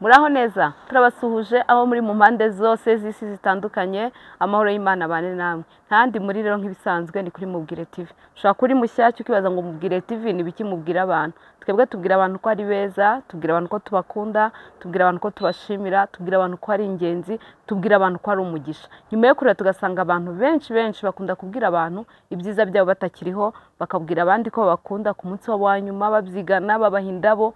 Muraho neza, turabasuhuje aho muri mu mpande zose z'isi zitandukanye, amahoro y'Imana abane namwe. Ntandi muri rero nk'ibisanzwe ni kuri Mubwire TV. Ushobora kuri mushyashya ukibaza ngo Mubwire TV ni biki mubwira abantu? Twebwe tubwira abantu ko ari beza, tubwira abantu ko tubakunda, tubwira abantu ko tubashimira, tubwira abantu ko ari ingenzi, tubwira abantu ko ari umugisha. Nyuma yo kureba tugasanga abantu benshi benshi bakunda kubwira abantu ibyiza byabo batakiriho, bakabwira abandi ko babakunda ku munsi wabo wa nyuma, babyigana, babaha indabo,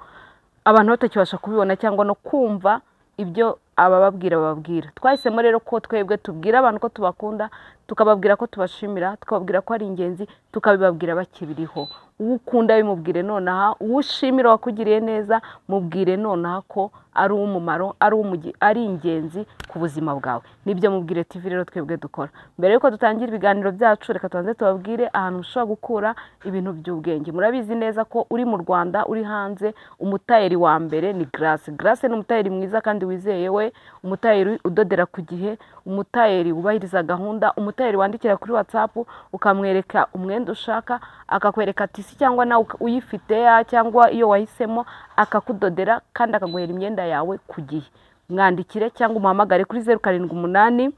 abantu batakibasha kubibona cyangwa no kumva ibyo abababwira bababwira. Twahisemo rero ko twebwe tubwira abantu ko tubakunda, tukababwira ko tubashimira, tukababwira ko ari ingenzi, tukabibabwira bakibiriho. Uwo ukunda bimubwire nonaha, uwo ushimira wakugiriye neza mubwire nonaha ko ari uw'umumaro, ari ingenzi ku buzima bwawe. Nibyo Mubwire TV rero twebwe dukora. Mbere yuko dutangira ibiganiro byacu, reka tubanze tubabwire ahantu ushobora gukura ibintu by'ubwenge. Murabizi neza ko uri mu Rwanda, uri hanze, umutayeri wa mbere ni Grace. Grace ni umutayeri mwiza kandi wizewe, umutayeri udodera ku gihe, umutayeri wubahiriza gahunda, umutayeri wandikira kuri WhatsApp ukamwereka umwenda ushaka, akakwereka tisi cyangwa nawe uyifite cyangwa iyo wahisemo, akakudodera kandi akaguhera imyenda yawe ku gihe. Mwandikire cyangwa umuhamagare kuri 078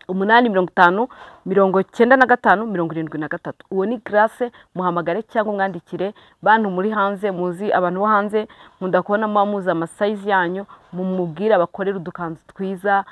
850 95 73. Uwo ni Grace, muhamagare cyangwa umwandikire. Bantu muri hanze, muzi abantu bo hanze nkunda kubona muba muzi amasayizi yanyu, mumubwire abakorera udukanzu twiza,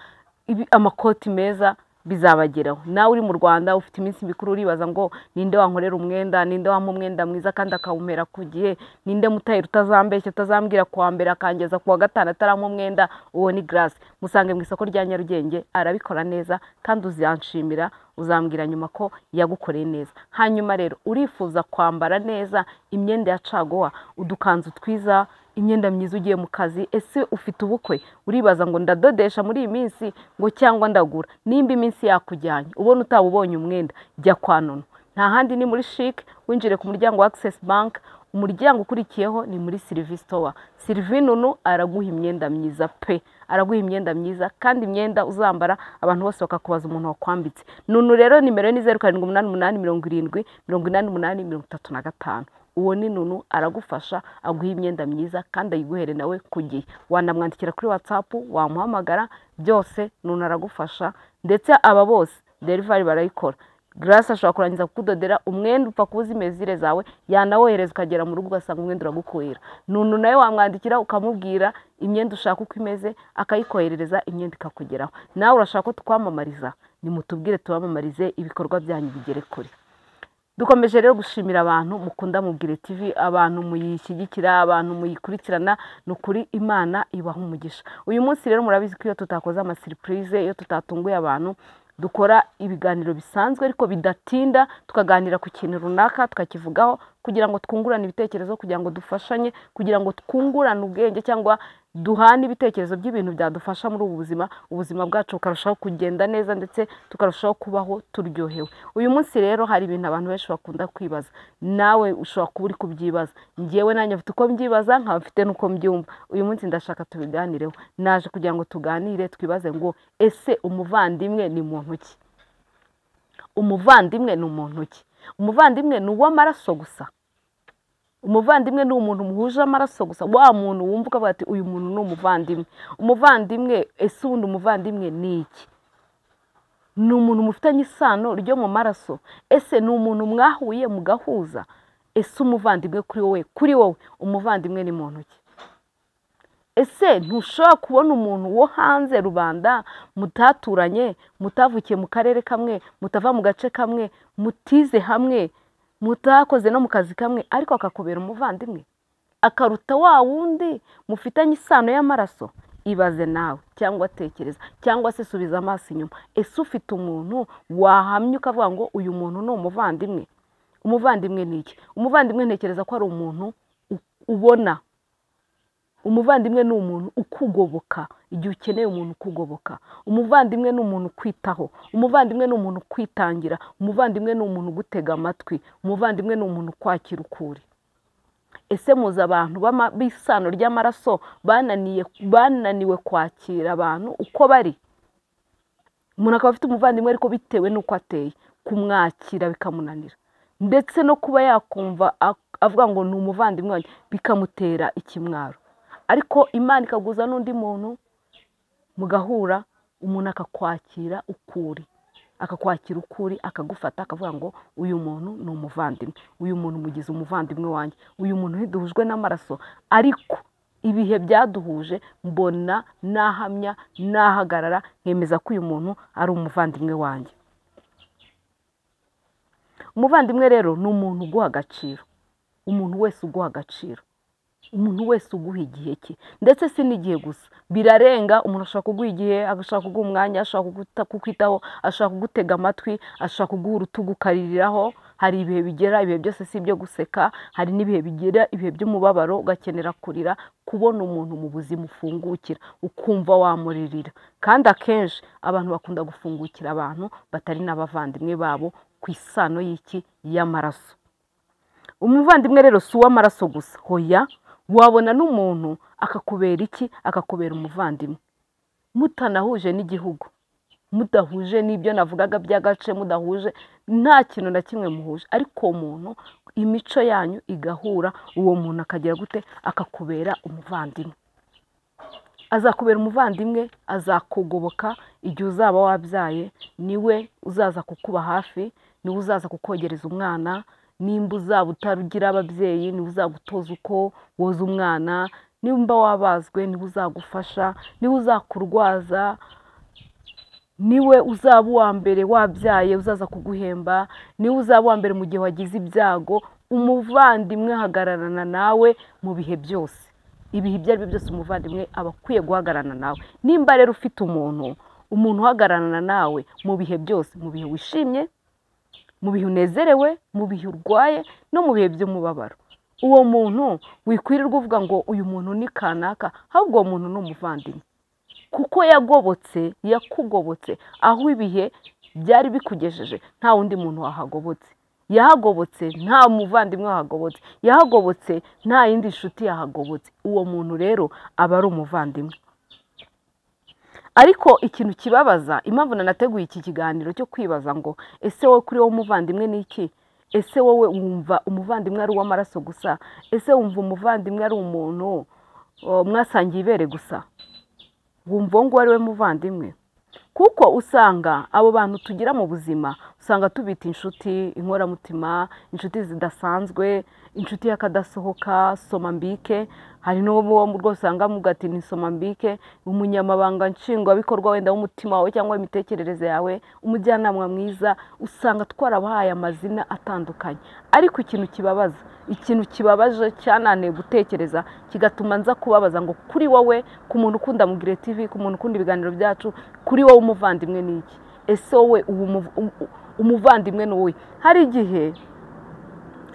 amakoti meza, bizabageraho. Nawe uri mu Rwanda ufite iminsi mikuru uribaza ngo ninde wankorera umwenda, ninde wampa umwenda mwiza kandi akawumera ku gihe, ninde mutayeri utazambeshya, utazambwira kuwa mbere akangeza kuwa gatanu atarampa umwenda, uwo ni Grace. Musange mu isoko rya Nyarugenge, arabikora neza kandi uzanshimira, uzambwira nyuma ko yagukoreye neza. Hanyuma rero urifuza kwambara neza imyenda ya caguwa, udukanzu twiza, imyenda myiza ugiye mu kazi, ese ufite ubukwe uribaza ngo ndadodesha muri iyi minsi ngo cyangwa ndagura? Nimba iminsi yakujyanye ubona utabubonye umwenda, jya kwa Nono. Nta handi ni muri Chic, winjire ku muryango wa Access Bank, umuryango ukurikiyeho ni muri Sylvie Store. Sylvie Nunu araguha imyenda myiza pe, araguha imyenda myiza kandi imyenda uzambara abantu bose bakakubaza umuntu wakwambitse. Nunu rero nimero ni 0788 70 88 35. Uwo ni Nunu, aragufasha, aguha imyenda myiza kandi ayiguhere nawe ku gihe. Wanamwandikira kuri WhatsApp, wamuhamagara, byose Nunu aragufasha, ndetse aba bose delivery barayikora. Grace ashobora kurangiza kukudodera umwenda upfa kuba uzi imezire zawe, yanawohereza ukagera mu rugo ugasanga umwenda uragukwira. Nunu nawe wamwandikira ukamubwira imyenda ushaka uko imeze, akayikoherereza imyenda ikakugeraho. Nawe urashaka ko tukwamamariza, nimutubwire tubamamarize, ibikorwa byanyu bigere kure. Dukomeje rero gushimira abantu mukunda Mubwire TV, abantu muyishyigikira, abantu muyikurikirana, ni ukuri Imana ibaha umugisha. Uyu munsi rero murabizi ko iyo tutakoze amasurprise, iyo tutatunguye abantu, dukora ibiganiro bisanzwe ariko bidatinda, tukaganira ku kintu runaka tukakivugaho kugira ngo twungurane ibitekerezo, kugira ngo dufashanye, kugira ngo twungurane ubwenge cyangwa duhane ibitekerezo by'ibintu byadufasha muri ubu buzima, ubuzima bwacu bukarushaho kugenda neza ndetse tukarushaho kubaho turyohewe. Uyu munsi rero hari ibintu abantu benshi bakunda kwibaza, nawe ushobora kuba uri kubyibaza, njyewe nanjye mfite uko mbyibaza nkaba mfite n'uko mbyumva. Uyu munsi ndashaka tubiganireho, naje kugira ngo tuganire twibaze ngo ese umuvandimwe ni muntu ki? Umuvandimwe ni umuntu ki? Umuvandimwe ni uw'amaraso gusa? Umuvandimwe ni umuntu muhuje amaraso gusa? Wa muntu wumva ukavuga ati uyu muntu ni umuvandimwe. Umuvandimwe, ese ubundi umuvandimwe ni iki? Ni umuntu mufitanye isano ryo mu maraso? Ese ni umuntu mwahuye mugahuza? Ese umuvandimwe kuri wowe umuvandimwe ni muntu ki? Ese ntushobora kubona umuntu wo hanze rubanda mutaturanye, mutavukiye mu karere kamwe, mutava mu gace kamwe, mutize hamwe, mutakoze no mu kazi kamwe, ariko akakubera umuvandimwe, akaruta wa wundi mufitanye isano y'amaraso? Ibaze nawe cyangwa tekereza cyangwa se subiza amaso inyuma. Ese ufite umuntu wahamya ukavuga ngo uyu muntu ni umuvandimwe? Umuvandimwe ni iki? Umuvandimwe ntekereza ko ari umuntu ubona. Umuvandimwe ni umuntu ukugoboka igihe ukeneye umuntu ukugoboka. Umuvandimwe ni umuntu ukwitaho. Umuvandimwe ni umuntu ukwitangira. Umuvandimwe ni umuntu ugutega amatwi. Umuvandimwe ni umuntu ukwakira ukuri. Ese muzi abantu b'isano ry'amaraso bananiwe kwakira abantu uko bari? Umuntu akaba afite umuvandimwe ariko bitewe n'uko ateye, kumwakira bikamunanira, ndetse no kuba yakumva avuga ngo ni umuvandimwe wanjye bikamutera ikimwaro. Ariko Imana ikaguza n'undi muntu mugahura, umuntu akakwakira ukuri, akakwakira ukuri, akagufata akavuga ngo uyu muntu ni umuvandimwe, uyu muntu mugize umuvandimwe wanjye, uyu muntu ntiduhujwe n'amaraso, ariko ibihe byaduhuje mbona nahamya nahagarara nkemeza ko uyu muntu ari umuvandimwe wanjye. Umuvandimwe rero ni umuntu uguha agaciro, umuntu wese uguha agaciro, umuntu wese uguha igihe cye, ndetse si n'igihe gusa, birarenga. Umuntu ashobora kuguha igihe, ashobora kuguha umwanya, ashobora kukwitaho, ashobora kugutega amatwi, ashobora kuguha urutugu ukaririraho. Hari ibihe bigera, ibihe byose si ibyo guseka, hari n'ibihe bigera, ibihe by'umubabaro ugakenera kurira, kubona umuntu mu buzima ufungukira ukumva wamuririra. Kandi akenshi abantu bakunda gufungukira abantu batari n'abavandimwe babo ku isano y'iki y'amaraso. Umuvandimwe rero si uw'amaraso gusa, hoya, wabona n'umuntu akakubera iki, akakubera umuvandimwe mutanahuje n'igihugu, mudahuje n'ibyo navugaga by'agace, mudahuje nta kintu na kimwe muhuje, ariko uwo muntu imico yanyu igahura, uwo muntu akagira gute, akakubera umuvandimwe. Azakubera umuvandimwe, azakugoboka igihe uzaba wabyaye, niwe uzaza kukuba hafi, niwe uzaza kukogereza umwana, nimba uzaba utarugira ababyeyi niwe uzagutoza uko woza umwana, nimba wabazwe niwe uzagufasha, niwe uzakurwaza, niwe uzaba uwa mbere wabyaye uzaza kuguhemba, niwe uzaba uwa mbere mu gihe wagize ibyago. Umuvandimwe ahagararana nawe mu bihe byose, ibihe ibyo ari byo byose umuvandimwe aba akwiye guhagararana nawe. Nimba rero ufite umuntu uhagararana nawe mu bihe byose, mu bihe wishimye, mu bihe unezerewe, mu bihe urwaye no mu bihe by'umubabaro, uwo muntu wikwirirwa uvuga ngo uyu muntu ni kanaka, ahubwo uwo muntu ni umuvandimwe, kuko yagobotse, yakugobotse aho ibihe byari bikugejeje, nta wundi muntu wahagobotse. Yahagobotse nta muvandimwe wahagobotse, yahagobotse nta yindi nshuti yahagobotse. Uwo muntu rero aba ari umuvandimwe. Ariko ikintu kibabaza, impamvu nanateguye iki kiganiro cyo kwibaza ngo ese wowe kuri wowe umuvandimwe ni iki? Ese wowe wumva umuvandimwe ari uw'amaraso gusa? Ese wumva umuvandimwe ari umuntu mwasangiye ibere gusa? Wumva ngo ari we muvandimwe? Kuko usanga abo bantu tugira mu buzima, usanga tubita inshuti, inkoramutima, inshuti zidasanzwe, inshuti y'akadasohoka, soma mbike. Hari n'uwo rwose usanga muvuga ati ni soma mbike, umunyamabanga nshingwabikorwa wenda w'umutima wawe cyangwa imitekerereze yawe, umujyanama mwiza. Usanga twarabahaye amazina atandukanye. Ariko ikintu kibabaza, ikintu kibabaje cyananiye gutekereza, kigatuma nza kubabaza ngo kuri wowe, ku muntu ukunda Mugire TV, ku muntu ukunda ibiganiro byacu, kuri wowe umuvandimwe ni iki? Ese wowe umuvandimwe ni uwe? Hari igihe,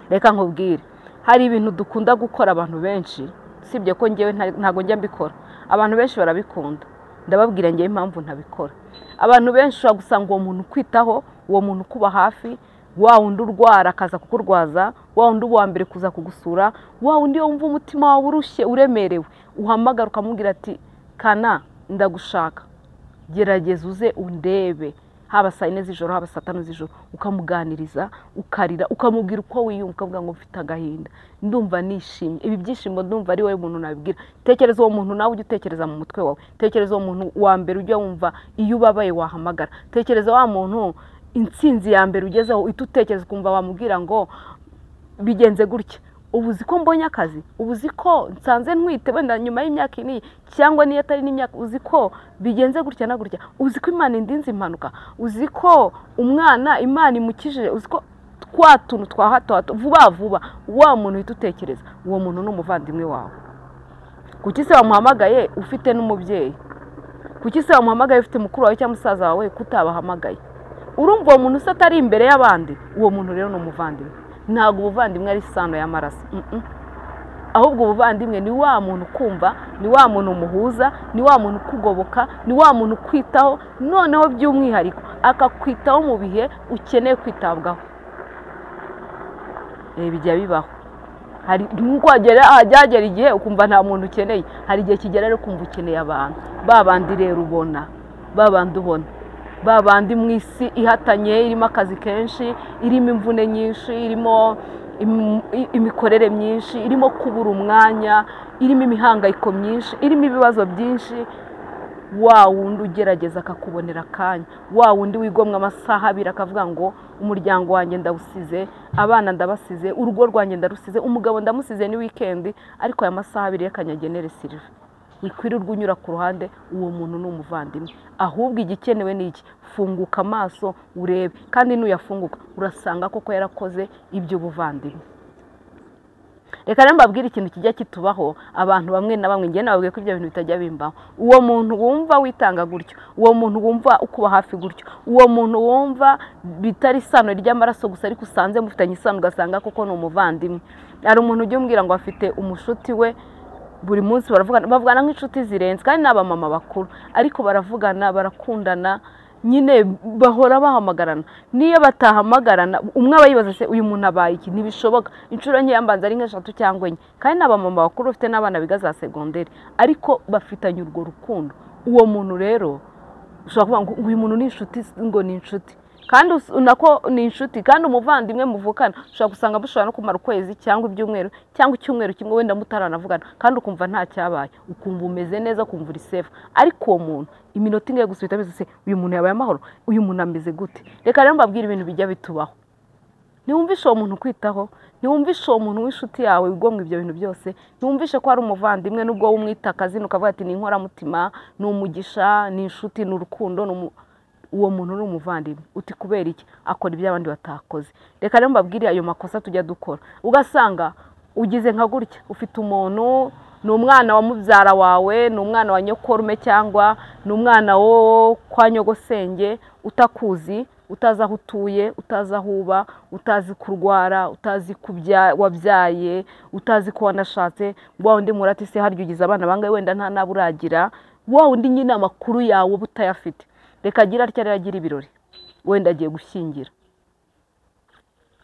reka nkubwire, hari ibintu dukunda gukora abantu benshi, sibye ko ngewe ntago njya mbikora, abantu benshi barabikunda, ndababwira ngewe impamvu ntabikora. Abantu benshi ushobora gusanga uwo muntu kwitaho, uwo muntu kuba hafi, wa wundi urwara akaza kukurwaza, wa wundi uwa mbere kuza kugusura, wa wundi wumva umutima wawe urushye uremerewe, uhamagara ukamubwira ati kana ndagushaka, gerageza uze undebe, haba saa 4 z'ijoro, haba saa 5 z'ijoro, ukamuganiriza, ukarira, ukamubwira uko wiyumva, ukavuga ngo mfite agahinda, ndumva nishimye, ibi byishimo ndumva ari wowe muntu nabibwira. Tekereza uwo muntu nawe ujye utekereza mu mutwe wawe, tekereza uwo muntu wa mbere ujya wumva iyo ubabaye wahamagara, tekereza wa muntu intsinzi ya mbere ugezeho uhita utekereza ukumva wamubwira ngo bigenze gutya, ubu uzi ko mbonye akazi, ubu uzi ko nsanze ntwite wenda nyuma y'imyaka ine cyangwa niyo atari n'imyaka, uzi ko bigenze gutya na gutya, uzi ko Imana indinze impanuka, uzi ko umwana Imana imukijije, uzi ko twa tuntu twa hato hato vuba vuba, wa muntu uhita utekereza uwo muntu ni umuvandimwe wawe. Kuki se wamuhamagaye ufite n'umubyeyi? Kuki se wamuhamagaye ufite mukuru wawe cyangwa musaza wawe kutabahamagaye? Urumva uwo muntu se atari imbere y'abandi? Uwo muntu rero ni umuvandimwe. Ntabwo ubuvandimwe ari isano y'amaraso, ahubwo ubuvandimwe ni wa muntu kumva, ni wa muntu umuhuza, ni wa muntu ukugoboka, ni wa muntu ukwitaho, noneho by'umwihariko akakwitaho mu bihe ukeneye kwitabwaho. Bijya bibaho, hari hajyagera igihe ukumva nta muntu ukeneye, hari igihe kigera rero ukumva ukeneye abantu, ba bandi rero ubona, ba bandi ubona, ba bandi mu isi ihatanye, irimo akazi kenshi, irimo imvune nyinshi, irimo imikorere myinshi, irimo kubura umwanya, irimo imihangayiko myinshi, irimo ibibazo byinshi, wa wundi ugerageza akakubonera akanya, wa wundi wigomwa amasaha abiri akavuga ngo umuryango wanjye ndawusize, abana ndabasize, urugo rwanjye ndarusize, umugabo ndamusize ni weekend, ariko aya masaha abiri yakanyagenere Sylvie. Wikwirirwa unyura ku ruhande, uwo muntu ni umuvandimwe. Ahubwo igikenewe ni iki? Funguka amaso urebe, kandi nuyafunguka urasanga koko yarakoze iby'ubuvandimwe. Reka rero mbabwire ikintu kijya kitubaho abantu bamwe na bamwe, njye nababwiye ko ibyo bintu bitajya bimbaho. Uwo muntu wumva witanga gutyo, uwo muntu wumva ukuba hafi gutyo, uwo muntu wumva bitari isano ry'amaraso gusa ariko usanze mufitanye isano ugasanga koko ni umuvandimwe. Hari umuntu ujya umbwira ngo afite umushuti we, buri munsi baravugana, bavugana nk'inshuti zirenze, kandi n'abamama bakuru, ariko baravugana, barakundana, nyine bahora bahamagarana. Niyo batahamagarana umwe aba yibaza se uyu muntu abaye iki, ntibishoboka. Inshuro nke yambanza ari nk'eshatu cyangwa enye, kandi n'abamama bakuru bafite n'abana biga za segonderi, ariko bafitanye urwo rukundo. Uwo muntu rero ushobora kuvuga ngo uyu muntu ni inshuti, ngo ni inshuti, kandi nako ni inshuti, kandi umuvandimwe muvukana ushobora gusanga mushobora no kumara ukwezi cyangwa ibyumweru cyangwa icyumweru kimwe wenda mutaranavugana, kandi ukumva nta cyabaye, ukumva umeze neza, ukumva uri safe. Ariko uwo muntu iminota ingahe gusa uhita wibaza se uyu muntu yabaye amahoro, uyu muntu ameze gute? Reka rero mbabwire ibintu bijya bitubaho. Ntiwumvishe uwo muntu kwitaho, ntiwumvishe uwo muntu w'inshuti yawe wigomwa ibyo bintu byose, ntiwumvishe ko ari umuvandimwe nubwo wowe umwita akazina ukavuga ati ni inkoramutima, ni umugisha, ni inshuti, ni urukundo, uwo muntu ni umuvandimwe. Uti kubera iki? Akora ibyo abandi batakoze. Reka rero mbabwire ayo makosa tujya dukora. Ugasanga ugize nka gutya, ufite umuntu, ni umwana wa mubyara wawe, ni umwana wa nyokorume cyangwa ni umwana wo kwa nyogosenge, utakuzi, utazi aho utuye, utazi aho uba, utazi kurwara, utazi wabyaye, utazi ko wanashatse, wa wundi murati se harya ugize abana bangahe wenda nta nabo uragira, wa wundi nyine amakuru yawe uba utayafite. Reka agira atya rero agira ibirori, wenda agiye gushyingira,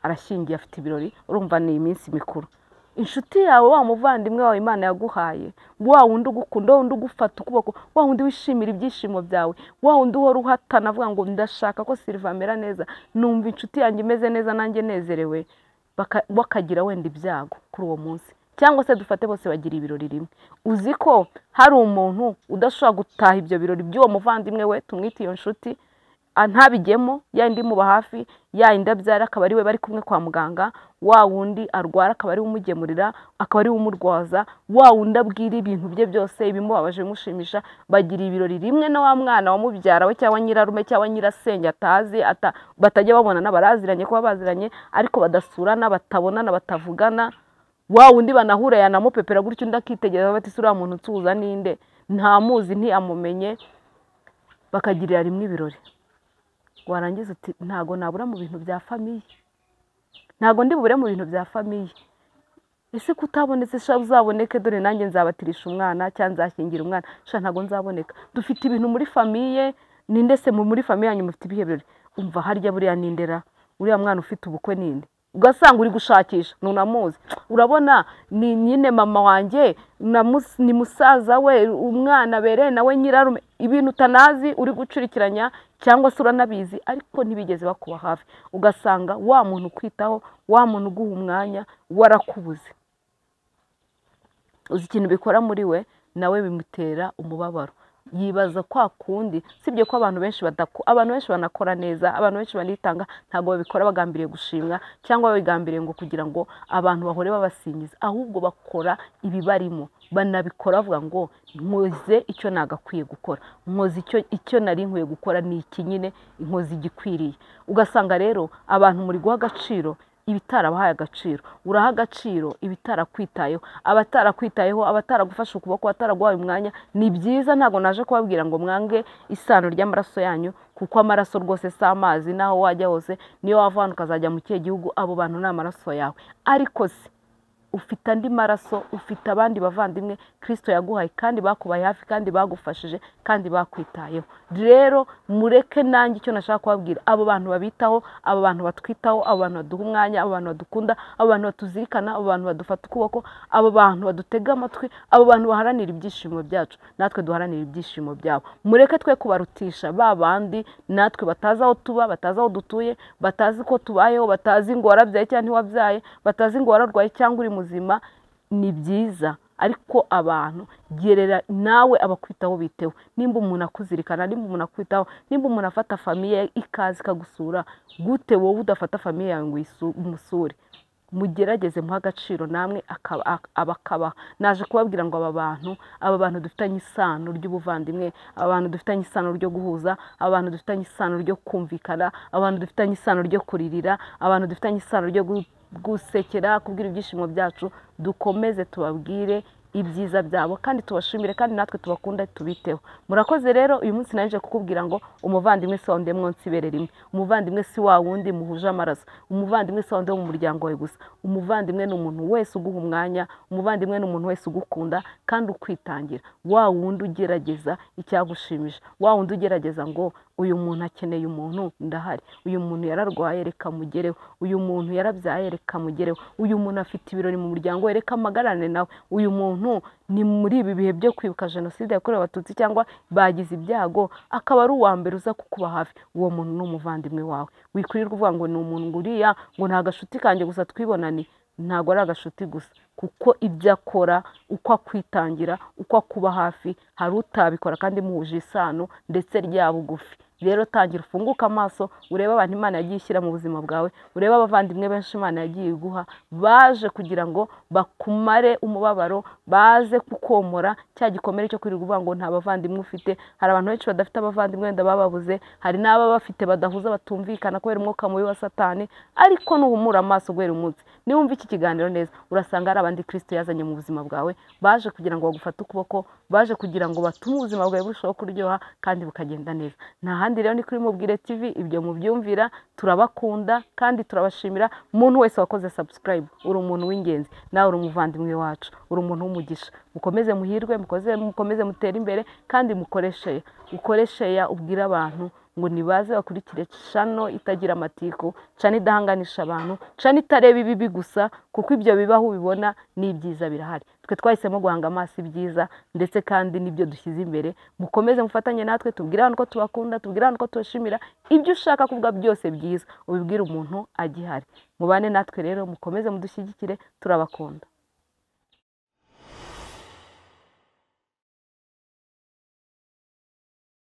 arashyingiye afite ibirori, urumva ni iminsi mikuru. Inshuti yawe, wa muvandimwe wawe Imana yaguhaye, wa wundi ugukunda, wa wundi ugufata ukuboko, wa wundi wishimira ibyishimo byawe, wa wundi uhora uhatana avuga ngo ndashaka ko Sylvie amera neza, numva inshuti yanjye imeze neza nanjye nezerewe, bakagira wenda ibyago kuri uwo munsi, cyangwa se dufate bose bagira ibirori rimwe. Uzi ko hari umuntu udashobora gutaha ibyo birori by'uwo muvandimwe we, tumwite iyo nshuti, ntabigemo, ya indi muba hafi, ya indi abyara akaba ari we bari kumwe kwa muganga, wa wundi arwara akaba ari we umugemurira, akaba ari we umurwaza, wa wundi abwira ibintu bye byose ibimubabaje bimushimisha, bagira ibirori rimwe na wa mwana wa mubyara we cyangwa nyirarume cyangwa nyirasenge atazi, batajya babonana, baraziranye kuba baziranye ariko badasurana, batabonana, batavugana. Wa wundi banahura yanamupepera gutyo, undi akitegereza bati uriya muntu nsuhuza ninde, ntamuzi ntiyamumenye, bakagirira rimwe ibirori. Warangiza uti ntago nabura mu bintu bya famiye, ntago ndi bubure mu bintu bya famiye. Ese kutabonetse sha uzaboneke, dore nanjye nzabatirisha umwana cyangwa nzashyingira umwana, sha ntago nzaboneka. Dufite ibintu muri famiye, ninde se muri famiye yanyu mufite ibihe birori? Umva harya buriya nindera, uriya mwana ufite ubukwe ninde? Ugasanga uri gushakisha ntunamuzi. Urabona ni nyine mama wanjye, ni musaza we, umwana bere nawe nyirarume, ibintu utanazi uri gucurikiranya cyangwa se uranabizi ariko ntibigeze bakuba hafi. Ugasanga wa muntu kwitaho, wa muntu uguha umwanya warakubuze. Uzi ikintu bikora muri we, nawe bimutera umubabaro. Yibaza kwa kundi, sibye ko abantu benshi abantu benshi banakora neza, abantu benshi banitanga, ntabwo babikora bagambiriye gushimwa cyangwa babigambiriye ngo kugira ngo abantu bahore babasingiza, ahubwo bakora ibibarimo, banabikora bavuga ngo nkoze icyo nagakwiye gukora, nkoze icyo nari nkwiye gukora ni iki nyine, nkoze igikwiriye. Ugasanga rero abantu muri guha agaciro ibitarabahaye agaciro, uraha agaciro ibitarakwitayeho, abatarakwitayeho, abataragufasha ukuboko, abataraguhaye umwanya. Ni byiza, ntago naje kubabwira ngo mwange isano ry'amaraso yanyu, kuko amaraso rwose si amazi, naho wajya hose niyo wava hano ukazajya mu kihe gihugu, abo bantu ni amaraso yawe. Ariko se Ufite andi maraso, ufite abandi bavandimwe Kristo yaguhaye kandi bakubaye hafi kandi bagufashije kandi bakwitayeho. Rero mureke nanjye icyo nashaka kubabwira, abo bantu babitaho, abo bantu batwitaho, abo bantu baduha umwanya, abo bantu badukunda, abo bantu batuzirikana, abo bantu badufata ukuboko, abo bantu badutega amatwi, abo bantu baharanira ibyishimo byacu, natwe duharanira ibyishimo byabo. Mureke twe kubarutisha ba bandi natwe batazi aho tuba, batazi aho dutuye, batazi ko tubayeho, batazi ngo warabyaye cyangwa ntiwabyaye, batazi ngo wararwaye cyangwa uri muzima. Ni byiza, ariko abantu gerera nawe abakwitaho biteho. Nimba umuntu akuzirikana, nimba umuntu akwitaho, nimba umuntu afata famiye ikaza ikagusura, gute wowe udafata famiye yawe ngo umusure? Mugerageze muhe agaciro namwe abakabaha. Naje kubabwira ngo aba bantu dufitanye isano ry'ubuvandimwe, aba bantu dufitanye isano ryo guhuza, aba bantu dufitanye isano ryo kumvikana, aba bantu dufitanye isano ryo kuririra, abantu dufitanye isano ryo gusekera, kubwira ibyishimo byacu, dukomeze tubabwire ibyiza byabo kandi tubashimire kandi natwe tubakunda tubiteho. Murakoze rero, uyu munsi naje kukubwira ngo umuvandimwe si wa wundi mwonsa ibere rimwe, umuvandimwe si wa wundi muhuje amaraso, umuvandimwe si wa wundi wo mu muryango wawe gusa. Umuvandimwe ni umuntu wese uguha umwanya, umuvandimwe ni umuntu wese ugukunda kandi ukwitangira, wa wundi ugerageza icyagushimisha, wa wundi ugerageza ngo uyu muntu akeneye umuntu ndahari, uyu muntu yararwaye reka mugereho, uyu muntu yarabyaye reka mugereho, uyu muntu afite ibirori mu muryango we reka amagarane nawe, uyu muntu ni muri ibi bihe byo kwibuka jenoside yakorewe Abatutsi cyangwa bagize ibyago akaba ari uwa mbere uza kukuba hafi. Uwo muntu ni umuvandimwe wawe. Wikwirirwa uvuga ngo ni umuntu nguriya, ngo nta gashuti kanjye gusa twibonane. Ntabwo ari agashuti gusa, kuko ibyo akora, uko akwitangira, uko akuba hafi, hari utabikora kandi muhuje isano ndetse rya bugufi. Rero tangira ufunguke amaso, urebe abantu Imana yagiye ishyira mu buzima bwawe, urebe abavandimwe benshi Imana yagiye iguha, baje kugira ngo bakumare umubabaro, baze kukomora cya gikomere cyo kwirirwa uvuga ngo nta bavandimwe ufite. Hari abantu benshi badafite abavandimwe wenda bababuze, hari n'aba bafite badahuza batumvikana kubera umwuka mubi wa Satani. Ariko nuhumura amaso guhera umunsi, niwumva iki kiganiro neza, urasanga hari abandi Kristo yazanye mu buzima bwawe, baje kugira ngo bagufate ukuboko, baje kugira ngo batume ubuzima bwawe burushaho kuryoha kandi bukagenda neza. Nta handi rero ni kuri Mubwire TV, ibyo mubyumvira, turabakunda kandi turabashimira. Umuntu wese wakoze subscribe, uri umuntu w'ingenzi, nawe uri umuvandimwe wacu, uri umuntu w'umugisha. Mukomeze muhirwe, mukomeze mutere imbere kandi mukoreshe, ukoreshe ubwira abantu ngo nibaze bakurikire channel itagira amatiku, channel idahanganisha abantu, channel itareba ibibi gusa, kuko ibyo bibaho ubibona n'ibyiza birahari. Twe twahisemo guhanga amaso ibyiza ndetse kandi nibyo dushyize imbere. Mukomeze mufatanye natwe, tubwire abantu ko tubakunda, tubwire abantu ko tubashimira. Ibyo ushaka kuvuga byose byiza ubibwire umuntu agihari. Mubane natwe rero, mukomeze mudushyigikire, turabakunda.